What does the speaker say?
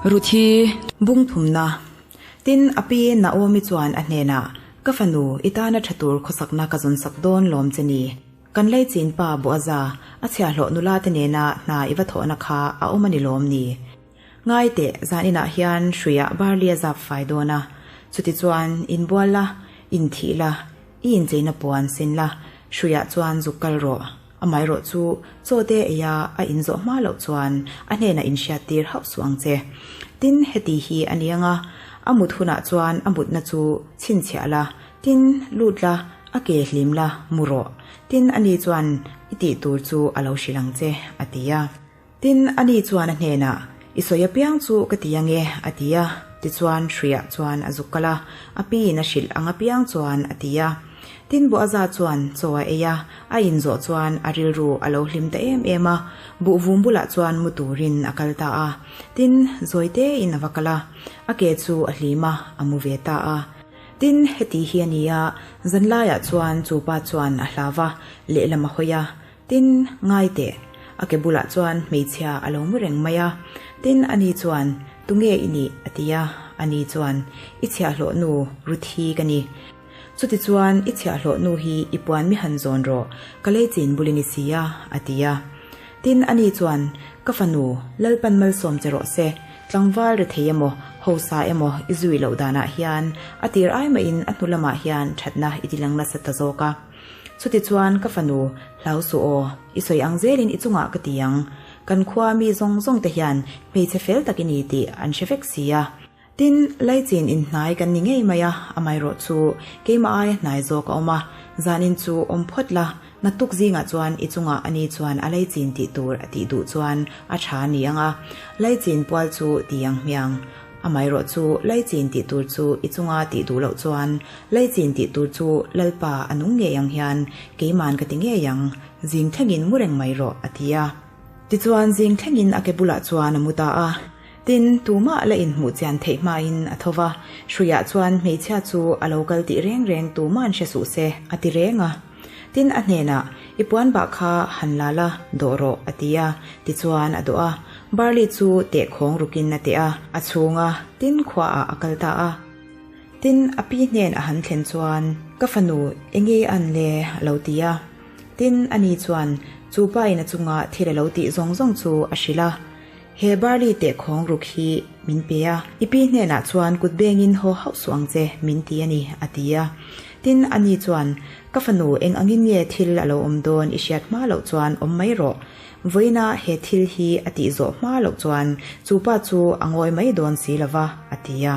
Ruthi. Bung thumna. Tin, a pi Naomi chuan a hnenah, Ka fanu, i tana tha tur khawsakna ka zawn sak dawn lawm che ni. Kan leichin pa Boaza, a chhiahhlawh nula te nena hna i va thawhna kha a awm a ni lawm ni? Ngai teh, zaninah hian hruiah barley a zap fai dawn a, chutichuan inbual la, inthih la, i incheina puan sin la, hruiah chuan zuk kal rawh. Amaherawh chu chaw te eia a inzawh hma loh chuan a hnenah inhriattir hauh suh ang che. Tin, heti hi a ni ang a, a mut hunah chuan a mutna chu chhinchhiah la, tin, lut la, a ke hlim la, mu rawh. Tin, ani chuan i tih tur chu a lo hrilh ang che, a ti a. Tin, ani chuan a hnenah, I sawi apiang chu ka ti ang e, a ti a. Tichuan, hruiah chuan a zuk kal a, a piin a hrilh ang apiang chuan a ti a. Tin, Boaza chuan chaw a ei a, a inzawh chuan a rilru a lo hlim ta em em a, buhvum bulah chuan mu turin a kal ta a. Tin, zawi tein a va kal a, a ke chu a hlim a, a mu ve ta a. Tin, heti hi a ni a, zanlaiah chuan chu pa chuan a hlau va, lehlam a hawi a, Tin, ngai teh, a ke bulah chuan hmeichhia a lo mu reng mai a. Tin, ani chuan, Tunge i nih? a ti a. Ani chuan, I chhiahhlawh nu, Ruthi ka ni. Chutichuan, i chhiahhlawh nu hi i puan mi han zawn rawh, ka lei chin bul i ni si a, a ti a. Tin, ani chuan, Ka fanu, Lalpan malsawm che rawh se, tlangval rethei emaw, hausa emaw i zui loh danah hian a tir ai mahin a hnu lamah hian thatna i tilang nasa ta zawk a. Chutichuan ka fanu, hlau suh aw, i sawi ang zelin i chungah ka ti ang. Kan khua mi zawng zawng te hian hmeichhe fel tak i ni tih an hre vek si a. Tin, Laichin inhnai kan ni ngei mai a, amaherawh chu keimah aia hnai zawk a awm a, zanin chu awm phawt la, naktuk zingah chuan i chungah ani chuan a Laichin tih tur a tih duh chuan a tha a ni ang a, Laichin pual chu ti ang hmiang. Amaherawh chu Laichin tih tur chu i chunga tih duh loh chuan Laichin tih tur chu Lalpa a nung ngei ang hian keiman ka ti ngei ang, zing thlengin mu reng mai rawh, a ti a. Tichuan zing thlengin a ke bulah chuan a mu ta a. Tin, tumah la inhmuh chian theih hmain a tho va, hruiah chuan hmeichhia chu a lo kal tih reng reng tuman hre suh se, a ti reng a. Tin, a hnenah, I puan bah kha han la la, dawh rawh, a ti a. Tichuan a dawh a. Barley chu teh khawng rukin a teh a, a chhung a, tin khuaah a kal ta a. Tin, a pi hnen a han thlen chuan, Ka fanu, enge i an le? a lo ti a. Tin, ani chuan chu pa in a chunga thil a lo tih zawng zawng chu a hrilh a. He barley teh khawng ruk hi min pe a, i pi hnenah chuan kut bengin haw hauh suh ang che, min ti a ni, a ti a. Tin, ani chuan, Ka fanu, eng angin nge thil a lo awm dawn i hriat hma loh chuan awm mai rawh. Vawiina he thil hi a tih zawh hma loh chuan chu pa chu a ngawi mai dawn si lo va, a ti a.